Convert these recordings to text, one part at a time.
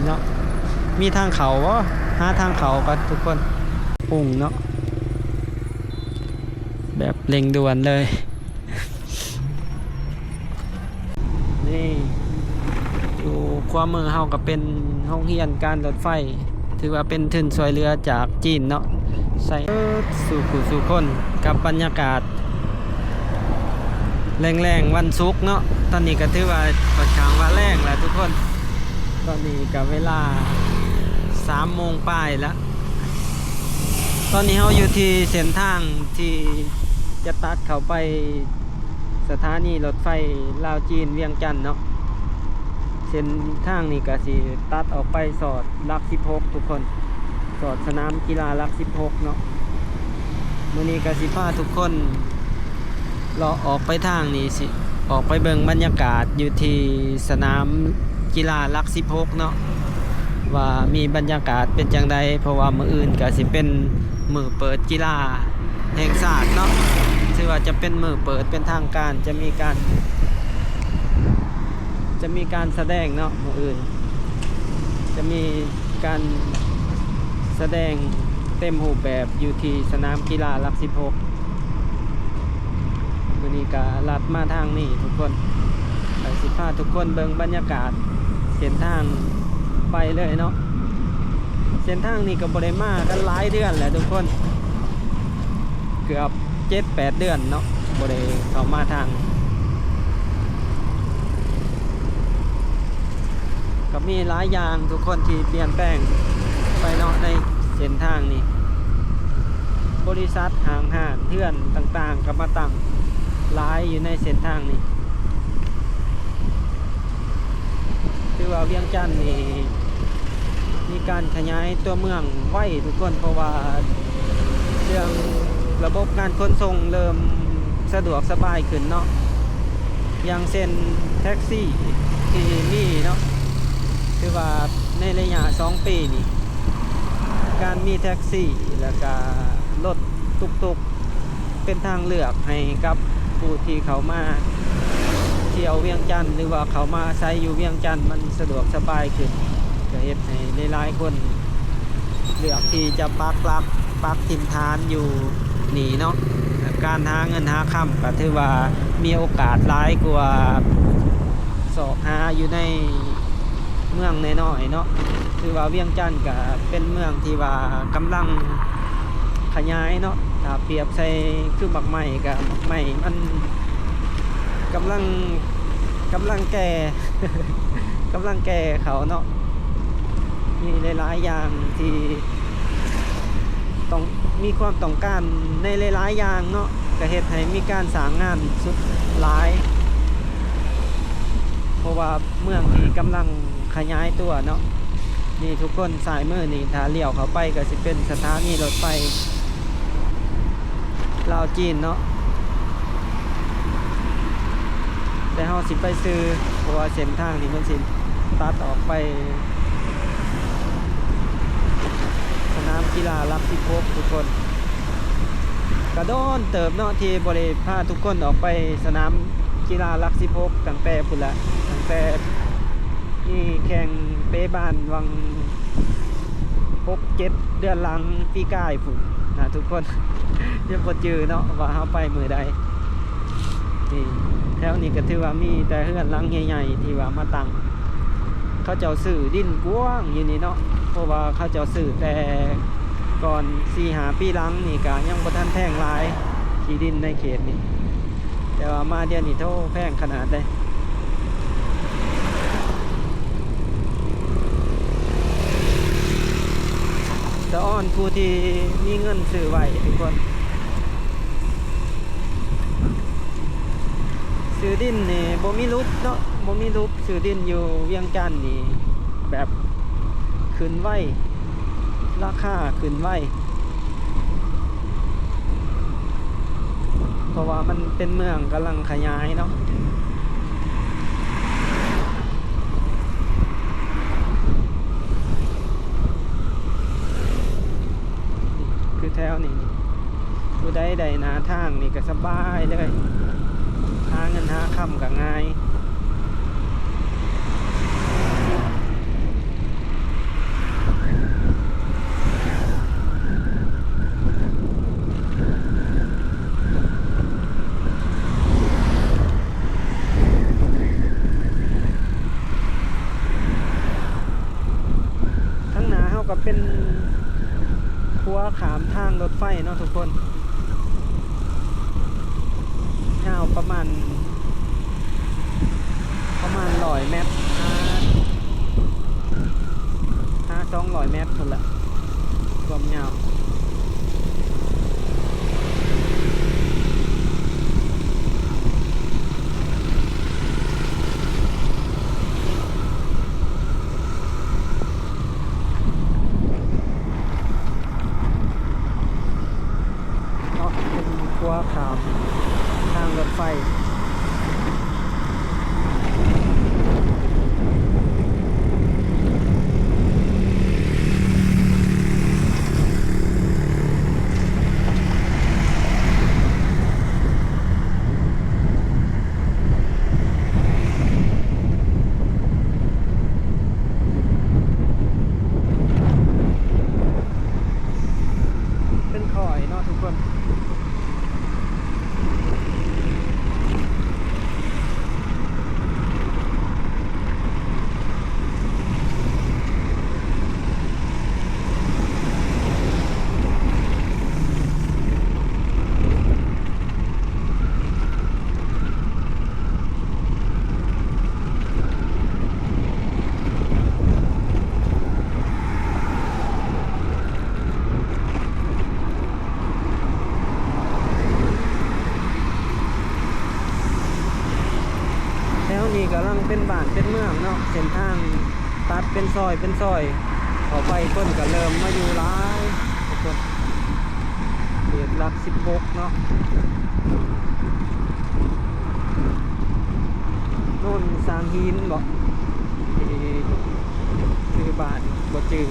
ເນາະ ມີທາງເຂົ້າບໍ່? ຫາທາງເຂົ້າກ່ອນທຸກຄົນ. ປຸ້ງເນາະ ແບບເລັ່ງດ່ວນເລີຍ. ນີ້ ຢູ່ຂວາມືເຮົາກໍເປັນໂຮງຮຽນການລົດໄຟ ຖືວ່າເປັນທຶນຊ່ວຍເຫຼືອຈາກຈີນເນາະ ໃສ່ເບິດສູ່ຜູ້ສູ່ຄົນ ກັບບັນຍາກາດແລງໆວັນສຸກເນາະ. ຕອນນີ້ກໍຖືວ່າຂ້ອນຂ້າງວ່າແລງແລ້ວທຸກຄົນ. ຕອນນີ້ກໍເວລາສາມໂມງປາຍແລ້ວ. ຕອນນີ້ເຮົາຢູ່ທີ່ເສັ້ນທາງທີ່ຈະຕັດເຂົ້າໄປສະຖານີລົດໄຟລາວຈີນວຽງຈັນເນາະ. ເສັ້ນທາງນີ້ກະຊິຕັດອອກໄປສອດຫຼັກສິບຫົກທຸກຄົນ ສອດສະໜາມກິລາຫຼັກສິບຫົກເນາະ. ມື້ນີ້ກະຊິພາທຸກຄົນ ເລາະອອກໄປທາງນີ້ ຊິອອກໄປເບິ່ງບັນຍາກາດຢູ່ທີ່ສະໜາມກິລາຫຼັກສິບຫົກເນາະ ວ່າມີບັນຍາກາດເປັນຈັ່ງໃດ ເພາະວ່າມື້ອື່ນກໍຊິເປັນມື້ເປີດກິລາແຫ່ງຊາດເນາະ ຖືວ່າຈະເປັນມື້ເປີດເປັນທາງການ ຈະມີການ ຈະມີການສະແດງເນາະ ມື້ອື່ນຈະມີ ການສະແດງເຕັມຮູບແບບຢູ່ທີ່ສະໜາມກິລາຫຼັກສິບຫົກ. ມື້ນີ້ກະລັດມາທາງນີ້ທຸກຄົນ ກະຊິພາທຸກຄົນເບິ່ງບັນຍາກາດເສັ້ນທາງໄປເລີຍເນາະ. ເສັ້ນທາງນີ້ກໍບໍ່ໄດ້ມາກັນຫຼາຍເດືອນແລ້ວທຸກຄົນ ເກືອບເຈັດແປດເດືອນເນາະ ບໍ່ໄດ້ເຂົ້າມາທາງ ກໍມີຫຼາຍຢ່າງທຸກຄົນທີ່ປ່ຽນແປງໄປເນາະ ໃນເສັ້ນທາງນີ້. ບໍລິສັດ ຫ້າງຮ້ານ ເຮືອນຕ່າງໆ ກໍມາຕັ້ງຫຼາຍຢູ່ໃນເສັ້ນທາງນີ້. ຖືວ່າວຽງຈັນນີ້ ມີການຂະຫຍາຍຕົວເມືອງໄວທຸກຄົນ ເພາະວ່າເລື່ອງລະບົບການຂົນສົ່ງເລີ່ມສະດວກສະບາຍຂຶ້ນເນາະ ຢ່າງເຊັ່ນແທັກຊີທີ່ມີເນາະ ຄືວ່າໃນໄລຍະສອງປີນີ້ ການມີແທັກຊີ ແລ້ວກະລົດຕຸກໆ ເປັນທາງເລືອກໃຫ້ກັບຜູ້ທີ່ເຂົ້າມາທ່ຽວວຽງຈັນ ຫຼືວ່າເຂົ້າມາອາໄສຢູ່ວຽງຈັນ ມັນສະດວກສະບາຍຂຶ້ນ ກໍເຮັດໃຫ້ຫຼາຍໆຄົນເລືອກທີ່ຈະປັກຫຼັກປັກຖິ່ນຖານຢູ່ນີ້ເນາະ. ການຫາເງິນຫາຄຳກໍຖືວ່າມີໂອກາດຫຼາຍກວ່າຊອກຫາຢູ່ໃນ ເມືອງນ້ອຍໆເນາະ ຄືວ່າວຽງຈັນກະເປັນເມືອງທີ່ວ່າກຳລັງຂະຫຍາຍເນາະ ຖ້າປຽບໃສ່ຄືໝາກໄມ້ ກະໝາກໄມ້ມັນກຳລັງ ກຳລັງແກ່ ກຳລັງແກ່ເຂົ້າເນາະ. ມີຫຼາຍໆຢ່າງທີ່ ຕ້ອງມີຄວາມຕ້ອງການໃນຫຼາຍໆຢ່າງເນາະ ກະເຮັດໃຫ້ມີການສ້າງງານສຸດຫຼາຍ ເພາະວ່າເມືອງທີ່ກຳລັງຂະຫຍາຍຕົວເນາະ. ນີ້ທຸກຄົນ ຊ້າຍມືນີ້ ຖ້າລ້ຽວເຂົ້າໄປກະຊິເປັນສະຖານີລົດໄຟລາວຈີນເນາະ ແຕ່ເຮົາຊິໄປຊື່ ເພາະວ່າເສັ້ນທາງນີ້ມັນຊິຕັດອອກໄປ ສະໜາມກິລາຫຼັກສິບຫົກທຸກຄົນ. ກະດົນເຕີບເນາະ ທີ່ບໍ່ໄດ້ພາທຸກຄົນອອກໄປສະໜາມກິລາຫຼັກສິບຫົກ ຕັ້ງແຕ່ພຸ້ນລະ ຕັ້ງແຕ່ມີແຂ່ງເຕະບານຫວ່າງຫົກເຈັດເດືອນຫຼັງປີກາຍພຸ້ນນະທຸກຄົນ ຍັງບໍ່ຈື່ເນາະວ່າເຮົາໄປມື້ໃດ. ນີ້ ແຖວນີ້ກໍຖືວ່າມີແຕ່ເຮືອນຫຼັງໃຫຍ່ໆ ທີ່ວ່າມາຕັ້ງ ເຂົາເຈົ້າຊື້ດິນກວ້າງຢູ່ນີ້ເນາະ ເພາະວ່າເຂົາເຈົ້າຊື້ແຕ່ກ່ອນສີ່ຫ້າປີຫຼັງນີ້ ກະຍັງບໍ່ທັນແພງຫຼາຍ ທີ່ດິນໃນເຂດນີ້ ແຕ່ວ່າມາດຽວນີ້ ໂທ້ ແພງຂະໜາດໃດ. ສະອອນຜູ້ທີ່ມີເງິນຊື້ໄວ້ທຸກຄົນ ຊື້ດິນນີ້ບໍ່ມີຫຼຸບເນາະ ບໍ່ມີຫຼຸບ ຊື້ດິນຢູ່ວຽງຈັນນີ້ແບບຂຶ້ນໄວ ລາຄາຂຶ້ນໄວ ເພາະວ່າມັນເປັນເມືອງກຳລັງຂະຫຍາຍເນາະ. ຄືແຖວນີ້ ຜູ້ໃດໄດ້ໜ້າທາງນີ້ກໍສະບາຍເລີຍ ຫາເງິນຫາຄຳກໍງ່າຍ. ກໍເປັນຂົວຂ້າມທາງລົດໄຟເນາະທຸກຄົນ, ຍາວປະມານ ປະມານຮ້ອຍແມັດ ຫາ ຫາສອງຮ້ອຍແມັດພຸ້ນລະ ຄວາມຍາວ. ເນາະ ເປັນຂົວຂ້າມທາງລົດໄຟ. ເປັນຂ້ອຍເນາະທຸກຄົນ. ແຖວນີ້ກຳລັງເປັນບ້ານເປັນເມືອງເນາະ, ເສັ້ນທາງຕັດເປັນຊອຍເປັນຊອຍເຂົ້າໄປ, ຄົນກໍເລີ່ມມາຢູ່ຫຼາຍທຸກຄົນ. ເຂດຫຼັກສິບຫົກເນາະ, ໂນນສ້າງຫີນບໍ ທີ່ ຊື່ບ້ານບໍ່ຈື່.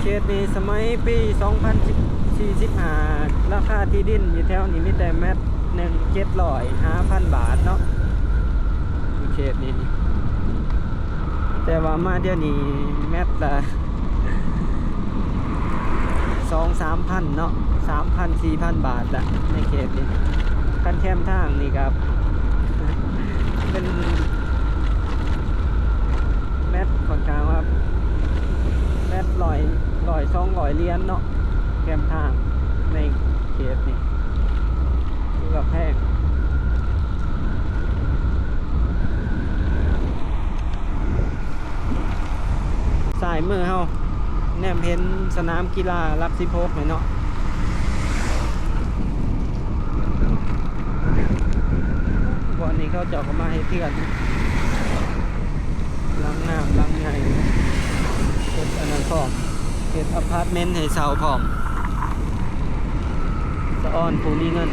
ເຂດນີ້ສະໄໝປີສອງພັນສີ່ສິບຫ້າ ລາຄາທີ່ດິນຢູ່ແຖວນີ້ມີແຕ່ແມັດໜຶ່ງເຈັດຮ້ອຍຫ້າພັນບາດເນາະ ຢູ່ເຂດນີ້. ແຕ່ວ່າມາດຽວນີ້ແມັດລະສອງສາມພັນເນາະ, ສາມພັນ ສີ່ພັນບາດລະໃນເຂດນີ້. ຄັນແຄມທາງນີ້ກໍເປັນແມັດຂ້ອນຂ້າງວ່າແມັດຮ້ອຍ ຮ້ອຍ ສອງຮ້ອຍຫຼຽນເນາະ, ແຄມທາງໃນເຂດນີ້ ຖືວ່າແພງ. ຊ້າຍມືເຮົາແນມເຫັນສະໜາມກິລາຫຼັກສິບຫົກເລີຍເນາະ, ບ່ອນນີ້ເຂົາເຈົ້າກໍມາເຮັດເຮືອນ ຫຼັງງາມຫຼັງໃຫຍ່ ເຮັດອັນນັ້ນພ້ອມ ເຮັດອາພາດເມັນໃຫ້ເຊົ່າພ້ອມ. ສະອອນຜູ້ມີເງິນ.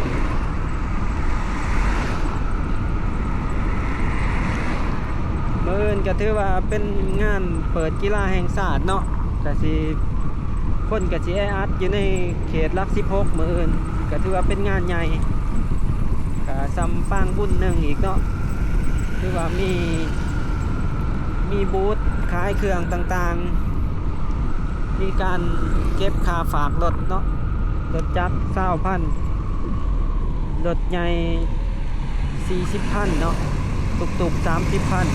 ມື້ອື່ນກໍຖືວ່າເປັນງານເປີດກິລາແຫ່ງຊາດເນາະ, ກະຊິ ຄົນກະຊິແອອັດຢູ່ໃນເຂດຫຼັກສິບຫົກ ມື້ອື່ນ ກະຖືວ່າເປັນງານໃຫຍ່. ກະສ່ຳປາງບຸນໜຶ່ງອີກເນາະ, ຖືວ່າມີ ມີບູດຂາຍເຄື່ອງຕ່າງໆ, ມີການເກັບຄ່າຝາກລົດເນາະ, ລົດຈັກຊາວພັນ, ລົດໃຫຍ່ສີ່ສິບພັນເນາະ, ຕຸກໆສາມສິບພັນ.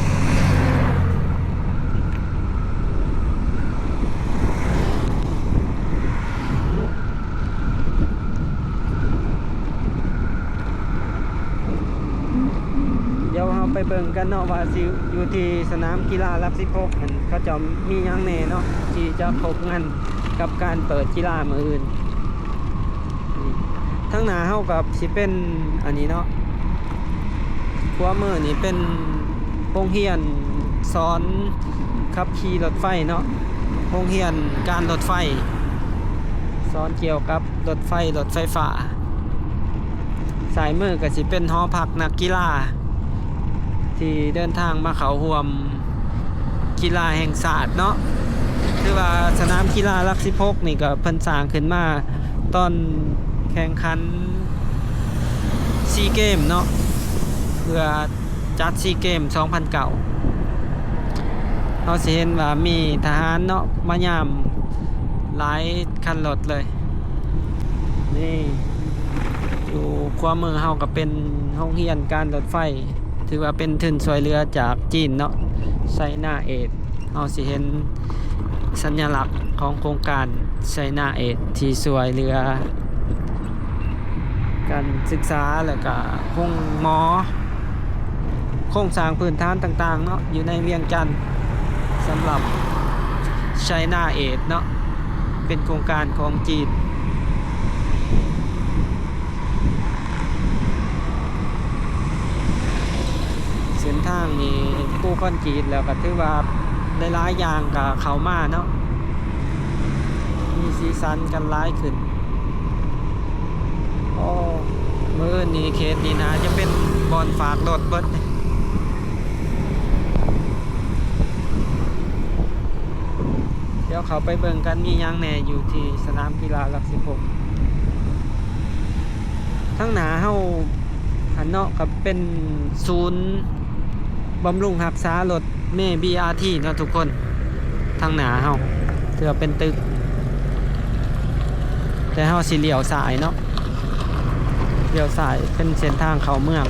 ດຽວເຮົາໄປເບິ່ງກັນເນາະ ວ່າຊິຢູ່ທີ່ສະໜາມກິລາຫຼັກສິບຫົກຫັ້ນ ເຂົາເຈົ້າມີຫຍັງແດ່ເນາະ ທີ່ຈະຄົບງານກັບການເປີດກິລາມື້ອື່ນ. ທາງໜ້າເຮົາກໍຊິເປັນອັນນີ້ເນາະ, ຂວາມືນີ້ເປັນໂຮງຮຽນສອນຂັບຂີ່ລົດໄຟເນາະ, ໂຮງຮຽນການລົດໄຟ ສອນກ່ຽວກັບ ລົດໄຟ ລົດໄຟຟ້າ. ຊ້າຍມືກໍຊິເປັນຫໍພັກນັກກິລາ ທີ່ເດີນທາງມາເຂົ້າຮ່ວມກິລາແຫ່ງຊາດເນາະ. ຖືວ່າສະໜາມກິລາຫຼັກສິບຫົກນີ້ກໍເພິ່ນສ້າງຂຶ້ນມາຕອນແຂ່ງຂັນຊີເກມເນາະ, ເພື່ອຈັດຊີເກມສອງພັນເກົ້າ. ເຮົາຊິເຫັນວ່າມີທະຫານເນາະ ມາຍາມຫຼາຍ ຄັນລົດເລີຍນີ້. ຢູ່ຂວາມືເຮົາກໍເປັນໂຮງຮຽນການລົດໄຟ ຖືວ່າເປັນທຶນຊ່ວຍເຫຼືອຈາກຈີນເນາະ ໄຊນາເອດ. ເຮົາຊິເຫັນສັນຍະລັກຂອງໂຄງການໄຊນາເອດ ທີ່ຊ່ວຍເຫຼືອການສຶກສາ ແລ້ວກະໂຮງໝໍ ໂຄງສ້າງພື້ນຖານຕ່າງໆເນາະ ຢູ່ໃນວຽງຈັນ ສຳລັບໄຊນາເອດເນາະ ເປັນໂຄງການຂອງຈີນ. ເສັ້ນທາງນີ້ປູຄອນກຣີດແລ້ວກໍຖືວ່າຫຼາຍໆຢ່າງກໍເຂົ້າມາເນາະ ມີສີສັນກັນຫຼາຍຂຶ້ນ. ໂອ້ ມື້ອື່ນນີ້ເຂດນີ້ໜ້າຈະເປັນບ່ອນຝາກລົດເບິດ. ດຽວເຂົ້າໄປເບິ່ງກັນມີຫຍັງແດ່ຢູ່ທີ່ສະໜາມກິລາລັກສິໂພມ. ທາງໜ້າເຮົາຫັ້ນເນາະ ກໍເປັນສູນບຳລຸງຮັກສາລົດເມ ບີອາທີ ເນາະທຸກຄົນ. ທາງໜ້າເຮົາເທື່ອເປັນຕຶກ ແຕ່ເຮົາຊິລ້ຽວຊ້າຍເນາະ ລ້ຽວຊ້າຍເປັນເສັ້ນທາງເຂົ້າເມືອງ.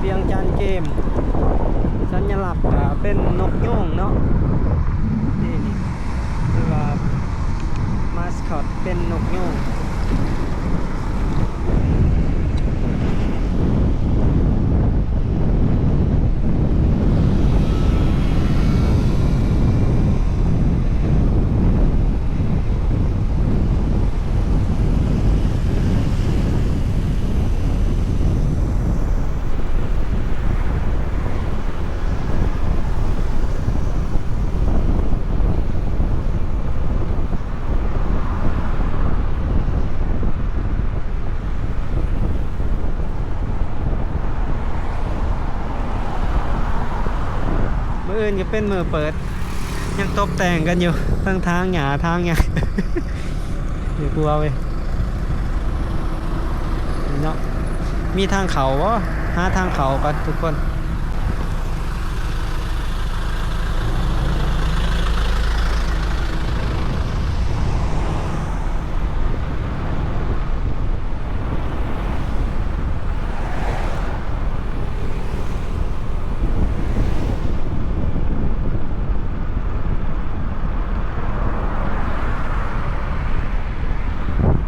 ວຽງຈັນເກມ ສັນຍະລັກກໍເປັນນົກຍູງເນາະ ນີ້ ນີ້ ຄືວ່າມາສຄອດເປັນນົກຍູງ. ມື້ອື່ນກໍເປັນມື້ເປີດ ຍັງຕົກແຕ່ງກັນຢູ່ ທັງຖາງຫຍ້າຖາງຫຍັງ ຢູ່ຄົວເວີຍເນາະ. ມີທາງເຂົ້າບໍ່? ຫາທາງເຂົ້າກ່ອນທຸກຄົນ.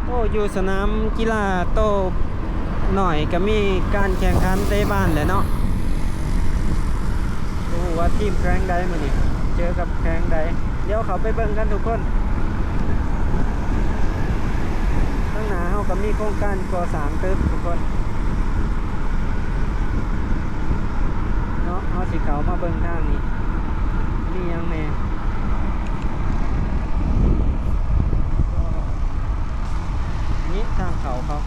ໂອ້ ຢູ່ສະໜາມກິລາໂຕນ້ອຍກໍມີການແຂ່ງຂັນເຕະບານແຫຼະເນາະ. ບໍ່ຮູ້ວ່າທີມແຂວງໃດມື້ນີ້ ເຈີກັບແຂວງໃດ. ດຽວເຂົ້າໄປເບິ່ງກັນທຸກຄົນ. ທາງໜ້າເຮົາກໍມີໂຄງການກໍ່ສ້າງຕຶກທຸກຄົນເນາະ. ເຮົາຊິເຂົ້າມາເບິ່ງທາງນີ້ ມີຫຍັງແດ່. ນີ້ທາງເຂົ້າເຂົາ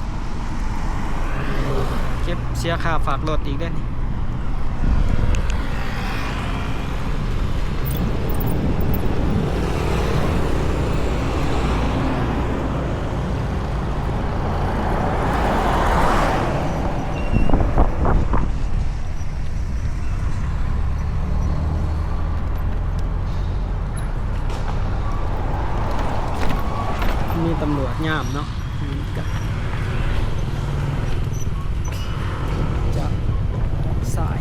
ເກັບເສຍຄ່າຝາກລົດອີກເດ້ນີ້. ມີຕຳຫຼວດຍາມເນາະ ຈະສາຍ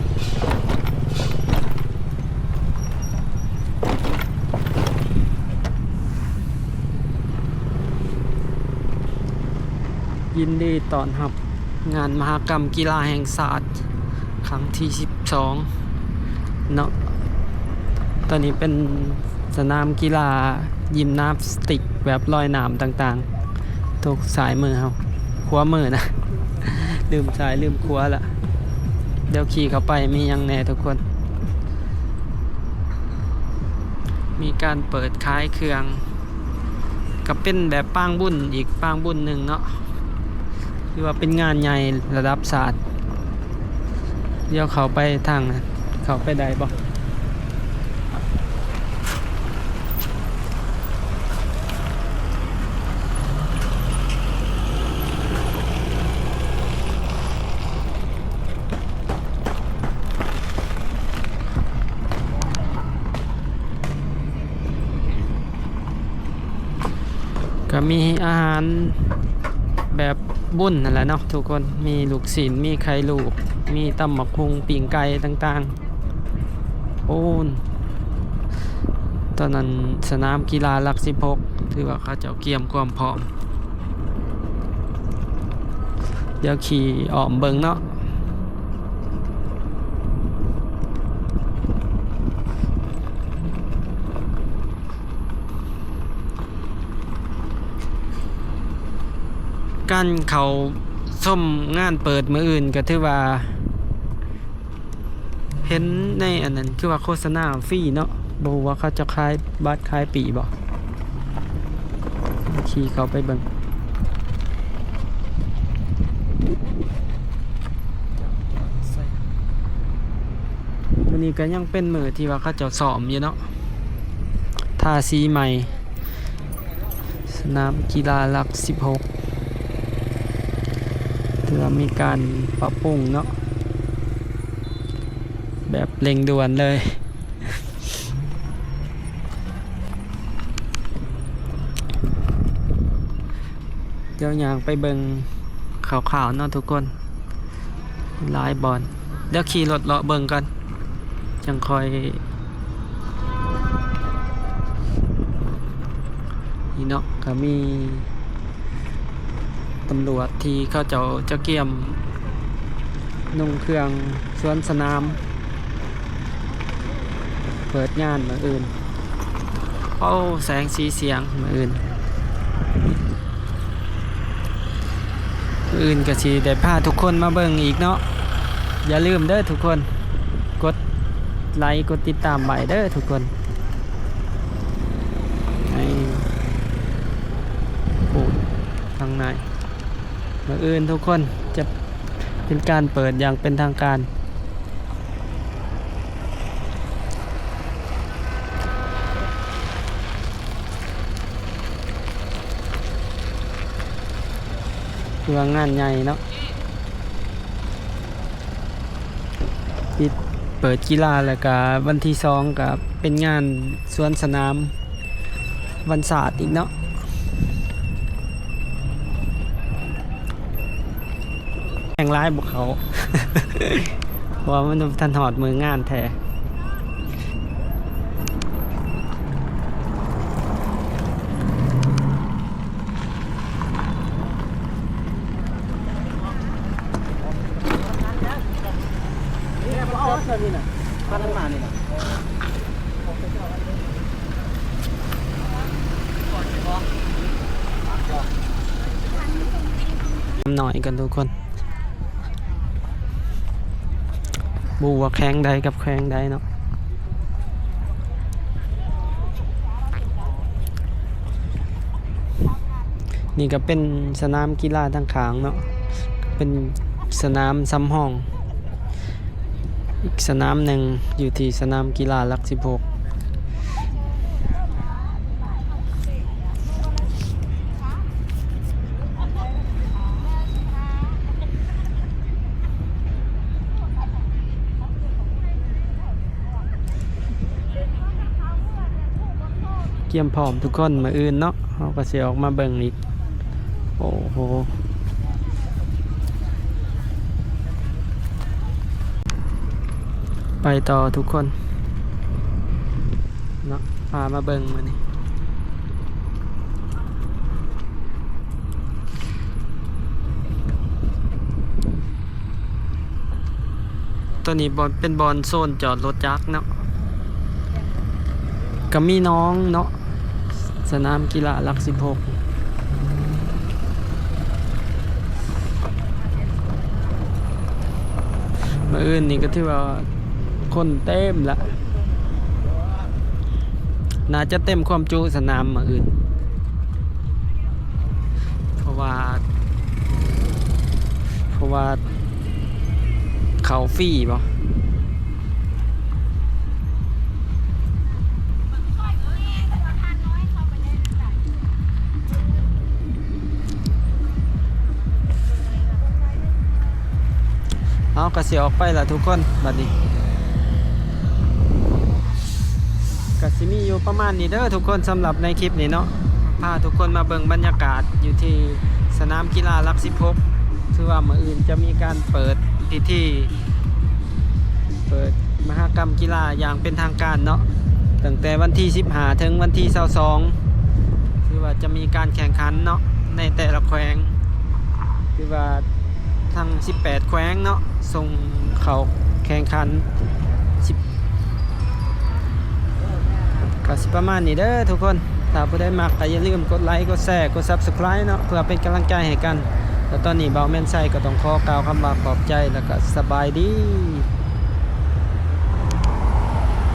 ຍິນດີຕ້ອນຮັບງານມະຫະກຳກິລາແຫ່ງຊາດ ຄັ້ງທີສິບສອງເນາະ. ຕອນນີ້ເປັນສະໜາມກິລາຢິມນາສຕິກແບບລອຍນ້ຳຕ່າງໆ ທຸກຊ້າຍມືເຮົາ ຂວາມືນະ ລືມຊ້າຍລືມຂວາລະ. ດຽວຂີ່ເຂົ້າໄປມີຫຍັງແດ່ທຸກຄົນ. ມີການເປີດຂາຍເຄື່ອງ ກໍເປັນແບບປາງບຸນອີກປາງບຸນໜຶ່ງເນາະ ຖືວ່າເປັນງານໃຫຍ່ລະດັບຊາດ. ດຽວເຂົ້າໄປທາງນັ້ນ ເຂົ້າໄປໄດ້ບໍ່? ກໍມີອາຫານແບບບຸນຫັ້ນແຫຼະເນາະທຸກຄົນ, ມີລູກຊີ້ນ ມີໄຂ່ລູກ ມີຕຳບັກຫຸ່ງ ປີ້ງໄກ່ຕ່າງໆ. ໂອ້ ຕອນນັ້ນສະໜາມກິລາຫຼັກສິບຫົກ ຖືວ່າເຂົາເຈົ້າກຽມຄວາມພ້ອມ. ດຽວຂີ່ອ້ອມເບິ່ງເນາະ. ການເຂົ້າຊົມງານເປີດມື້ອື່ນກໍຖືວ່າ ເຫັນໃນອັນນັ້ນ ຄືວ່າໂຄສະນາຟຣີເນາະ, ບໍ່ຮູ້ວ່າເຂົາຈະຂາຍບັດຂາຍປີ້ບໍ່. ຂີ່ເຂົ້າໄປເບິ່ງ. ມື້ນີ້ກໍຍັງເປັນມື້ທີ່ວ່າເຂົາເຈົ້າຊ້ອມຢູ່ເນາະ, ທາສີໃໝ່. ສະໜາມກິລາຫຼັກສິບຫົກ ຖືວ່າມີການປັບປຸງເນາະ ແບບເລັ່ງດ່ວນເລີຍ. ດຽວຍ່າງໄປເບິ່ງຄ່າວໆເນາະທຸກຄົນ, ຫຼາຍບ່ອນ. ດຽວຂີ່ລົດເລາະເບິ່ງກ່ອນ ຈັ່ງຄ່ອຍ ນີ້ເນາະ. ກໍມີຕຳຫຼວດທີ່ເຂົາເຈົ້າຈະກຽມນຸ່ງເຄື່ອງສວນສະໜາມ ເປີດງານມື້ອື່ນ. ໂອ້ ແສງສີສຽງມື້ອື່ນ. ມື້ອື່ນກໍຊິໄດ້ພາທຸກຄົນມາເບິ່ງອີກເນາະ. ຢ່າລືມເດີທຸກຄົນ ກົດໄລກົດຕິດຕາມໄວ້ເດີທຸກຄົນ. ໃຫ້ຜູ້ທາງໃນ ມື້ອື່ນທຸກຄົນຈະເປັນການເປີດຢ່າງເປັນທາງການ. ຖືວ່າງານໃຫຍ່ເນາະ, ປິດ ເປີດກິລາ ແລ້ວກະວັນທີສອງກະເປັນງານສວນສະໜາມ ວັນຊາດອີກເນາະ. ແຮງຫຼາຍບໍ່ເຂົ້າ ເພາະວ່າມັນບໍ່ທັນຮອດມື້ງານແທ້. ນ້ຳໜ້ອຍກັນທຸກຄົນ, ບໍ່ຮູ້ວ່າແຂວງໃດກັບແຂວງໃດເນາະ. ນີ້ກໍເປັນສະໜາມກິລາທາງຂ້າງເນາະ, ເປັນສະໜາມສຳຮອງ ອີກສະໜາມໜຶ່ງຢູ່ທີ່ສະໜາມກິລາຫຼັກສິບຫົກ. ກຽມພ້ອມທຸກຄົນ, ມື້ອື່ນເນາະ ເຮົາກໍຊິອອກມາເບິ່ງອີກ. ໂອ້ໂຫ ໄປຕໍ່ທຸກຄົນເນາະ, ພາມາເບິ່ງມື້ນີ້. ຕົວນີ້ບ່ອນ ເປັນບ່ອນໂຊນຈອດລົດຈັກເນາະ, ກໍມີໜອງເນາະ, ສະໜາມກິລາຫຼັກສິບຫົກ. ມື້ອື່ນນີ້ກໍຖືວ່າຄົນເຕັມລະ, ໜ້າຈະເຕັມຄວາມຈຸສະໜາມມື້ອື່ນ. ເພາະວ່າ ເພາະວ່າເຂົ້າຟຣີບໍ? ເຮົາກໍຊິອອກໄປລະທຸກຄົນ, ບັດນີ້ກໍຊິມີຢູ່ປະມານນີ້ເດີທຸກຄົນ, ສຳລັບໃນຄລິບນີ້ເນາະ. ພາທຸກຄົນມາເບິ່ງບັນຍາກາດຢູ່ທີ່ສະໜາມກິລາຫຼັກສິບຫົກ ຖືວ່າມື້ອື່ນຈະມີການເປີດພິທີ ເປີດມະຫະກຳກິລາຢ່າງເປັນທາງການເນາະ ຕັ້ງແຕ່ວັນທີສິບຫ້າເຖິງວັນທີຊາວສອງ ຖືວ່າຈະມີການແຂ່ງຂັນເນາະ ໃນແຕ່ລະແຂວງ ຖືວ່າທັງສິບແປດແຂວງເນາະ ສົ່ງເຂົ້າແຂ່ງຂັນ ສິບ ກໍຊິປະມານນີ້ເດີທຸກຄົນ ຖ້າຜູ້ໃດມັກກໍຢ່າລືມກົດໄລ ກົດແຊ ກົດ Subscribe ເນາະ ເພື່ອເປັນກຳລັງໃຈໃຫ້ກັນ ແລ້ວຕອນນີ້ບ່າວແມ່ນໄຊກໍຕ້ອງຂໍກ່າວຄຳວ່າຂອບໃຈ ແລ້ວກໍສະບາຍດີ.